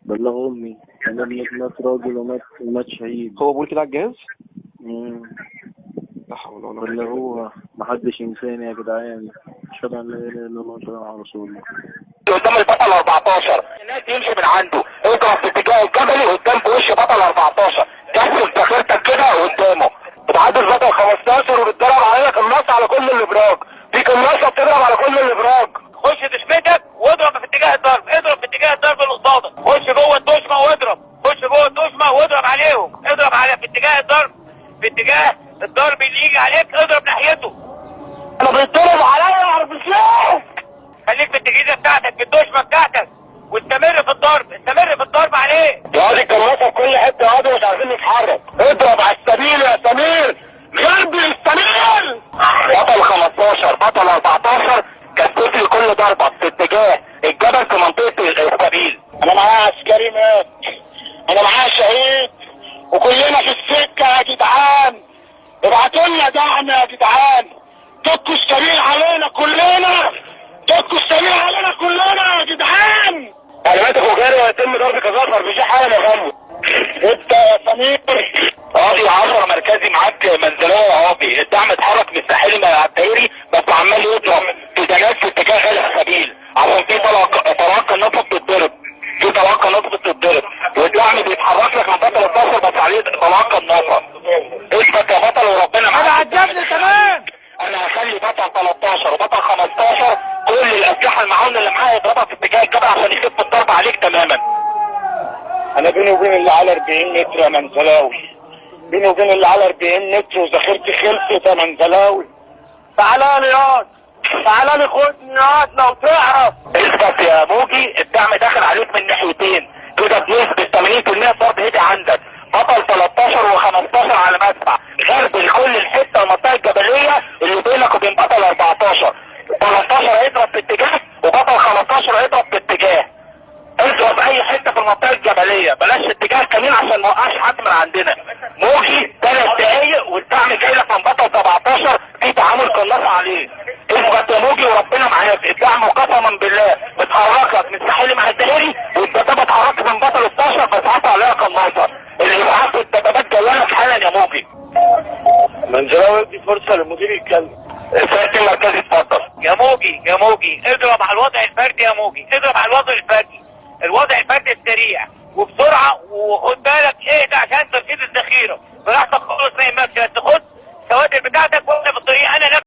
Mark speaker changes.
Speaker 1: بلغوا امي انا ابنك مات راجل ومات شهيد.
Speaker 2: هو بيقول كده على الجهاز؟
Speaker 1: مم.
Speaker 2: لا حول ولا قوة إلا بالله.
Speaker 1: بلغوها، محدش ينساني يا جدعان. اشهد ان لا اله الا الله واشهد ان رسول الله.
Speaker 3: قدام البطل 14 الناس يمشي من عنده، اضرب في اتجاه الجبلي قدام في وش بطل 14، كسر ذخيرتك كده قدامه. بتعدي البطل 15 وبتضرب عليك النص على كل الابراج، في قناصه بتضرب على كل الابراج.
Speaker 4: خش دشمتك واضرب في اتجاه الضرب، اضرب في اتجاه الضرب اللي قصادك، خش جوه الدشمه واضرب، خش جوه الدشمه واضرب عليهم، اضرب على في اتجاه الضرب، في اتجاه الضرب اللي يجي عليك اضرب ناحيته.
Speaker 3: انا بيتضرب عليا يا عربية.
Speaker 4: خليك في التجهيزه بتاعتك، في الدشمه بتاعتك، واستمر في الضرب، استمر في الضرب عليه.
Speaker 3: يا دي القناصه في كل حتة يا وادي، مش عارفين نتحرك. اضرب على السبيل يا سمير، غربي السمير. بطل 15 بطل 14 كثف لي كل ضربه في اتجاه الجبل في منطقة السبيل. انا معايا عسكري مات، انا معايا شهيد، وكلنا في السكة يا جدعان. ابعتوا لنا دعم يا جدعان، دكوا السبيل علينا كلنا، دكوا السبيل علينا كلنا يا جدعان. تعليمات وجاري ويتم ضرب كظفر مفيش حاجة يا غالي. ابدا يا سمير. قاضي 10 مركزي معاك منزلاوي يا قاضي. الدعم اتحرك من الساحلي مع الدائري بس عمال يضرب في دلال في اتجاه غالي السبيل، عشان في طلقات قناصه بتتضرب، في طلقات قناصه بتتضرب، والدعم بيتحرك لك من بطل 12 بس عليه طلقات قناصه. اثبت يا بطل وربنا معاك.
Speaker 4: انا عجبني تمام.
Speaker 3: انا هخلي بطل 13 وبطل 15 كل الاسلحة المعاونه اللي معايا يضربها في اتجاه الجبل عشان يخف الضرب عليك تماما. انا بيني وبين اللي على 40 متر يا منزلاوي، بيني وبين اللي على 40 متر وذخيرتي خلصت يا منزلاوي. تعالى لي ياض، تعالى لي خدني ياض لو تعرف. اثبت يا موجي، الدعم داخل عليك من ناحيتين كده بنسبة 80% الضرب هدي عندك. بطل 13 و15 على مدفع غرب لكل الحتة المنطقة الجبلية اللي بينك وبين بطل 14. 13 هيضرب في اتجاه وبطل 15 هيضرب في اتجاه. اضرب اي حتة في المنطقة الجبلية، بلاش اتجاه كمين عشان ما وقعش حد من عندنا. موجي 3 دقايق والدعم جاي لك من بطل 17 في تعامل قناصه عليه. اثبت يا موجي وربنا معاك. الدعم وقسما بالله متحرك لك من الساحلي مع الدائري، والدبابه اتحركت من بطل 12 بس عطى عليها قناصه. الاسعاف والدبابات جاية لك حالا يا موجي.
Speaker 1: منزلاوي ادي فرصة للمدير يتكلم.
Speaker 3: سيادة المركزي اتفضل.
Speaker 4: يا موجي يا موجي اضرب على الوضع الفردي يا موجي، اضرب على الوضع الفردي، الوضع الفردي السريع وبسرعة، وخد بالك اهدى عشان ترشيد الذخيره براحتك خالص، ما يهمكش، بس خد السواتر بتاعتك وانت في الطريق. انا